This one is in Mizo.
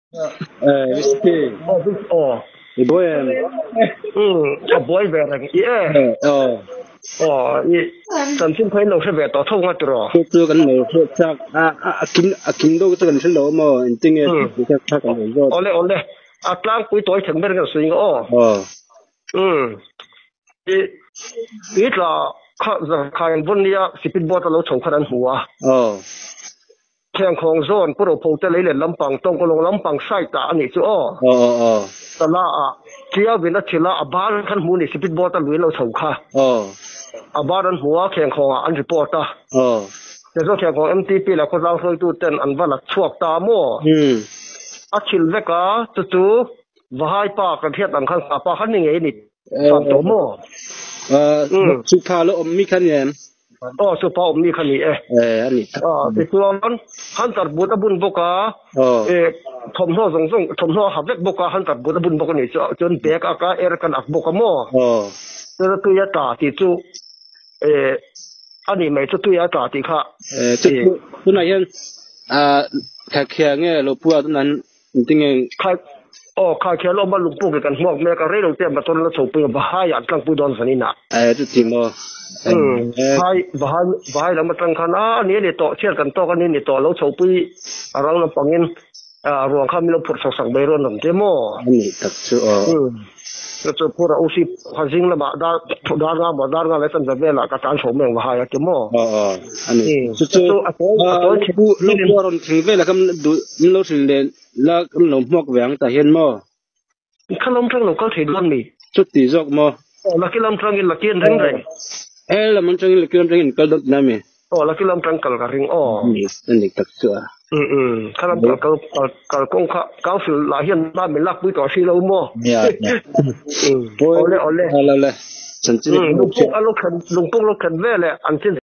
Eh, Aw aw. I buai em? Umm a buai ve reng i e. Aw. Aw i chanchin kha in lo hre ve tawh tho nga tiraw? Chu chu kan lo hriat chak a a kim a kim deuh chu kan hre lo maw engtin nge tih kha kha kan lo zawt. Awle awle a tlangpui tawi theng ber nge sawi nga aw. Aw. Umm i i tla kha zangkhai an vawn nia speed boat a lo chho khan an hmu a. Aw. Thiangkhawng zawn Pu Ropho te lei let lampang Tawngkawlawng lampang side ah a nih chu aw. Aw aw aw. Tala ah Chiau in a thil a, a bar khan hmu ni speed boat a lui an lo chho kha. Aw. A bar an hmu a, Thiangkhawng ah an report a. Aw. Tichuan Thiangkhawng MTP leh khawtlang hruaitu ten an va la chhuak ta maw? Umm. A thil vek a, chu chu Vahai pa kan hriat ang khan pa khan ni ngei a ni fam tawh maw? Umm. Chukha lo awm mi kha ni em? Aw chu pa awm mi kha ni e. Eh a ni tak. Aw tichuan Hunter boot a bun bawk a, eh thawmhnaw zawng zawng thawmhnaw a ha vek bawk a, Hunter boot a bun bawk a ni chu chuan bag a ka air kan ak bawk a maw. Aw. Chuan tui a tla tih chu eh a ni mai chu tui a tla tih kha. Eh chu tunah hian ah khakhia nge lo pu a tunah hian Engtinge? Khai, aw, khai khian awm a lungpuk hi kan hmuak mek a, rei lo te motor la chhopui a, Bahai ah an tlangpui dawn zanin ah. Eh, chuti maw? Umm, khai, Bahai, Bahai lam atang khan a, ani a ni tawh, chhiat kan tawk a ni ni tawh, lo chhopui a rang lampangin ruang kha min lo phurh chho sak mai rawn awm te maw? A nih tak chu aw. Umm. Chu chu phur a usi Khawzing lamah dar dar nga maw dar nga leh chanve velah ka tan chho mai ang Vahai a ti maw? Aw aw a ni. Chu chu a tawi a tawi lo pu lo pu a rawn thleng velah kha duh min lo hrilh leh la kan lo hmuak ve ang tah hian maw? Kha lam tang lo kal thei dawn mi? Chuti zawk maw? Aw laki lam tangin laki an ring reng. E lam atangin laki lam tangin kal dawn tina mi? Aw laki lam tang kal ka ring aw. Ni a ni tak chu a. Um um kha lam kal kal kal kal kawng kha council lah hian hma min lak pui tawh si lo maw. Nia nia. Um awle awle. Awle awle. Chanchin lungpuk a lo thlen lungpuk lo thlen veleh an chin.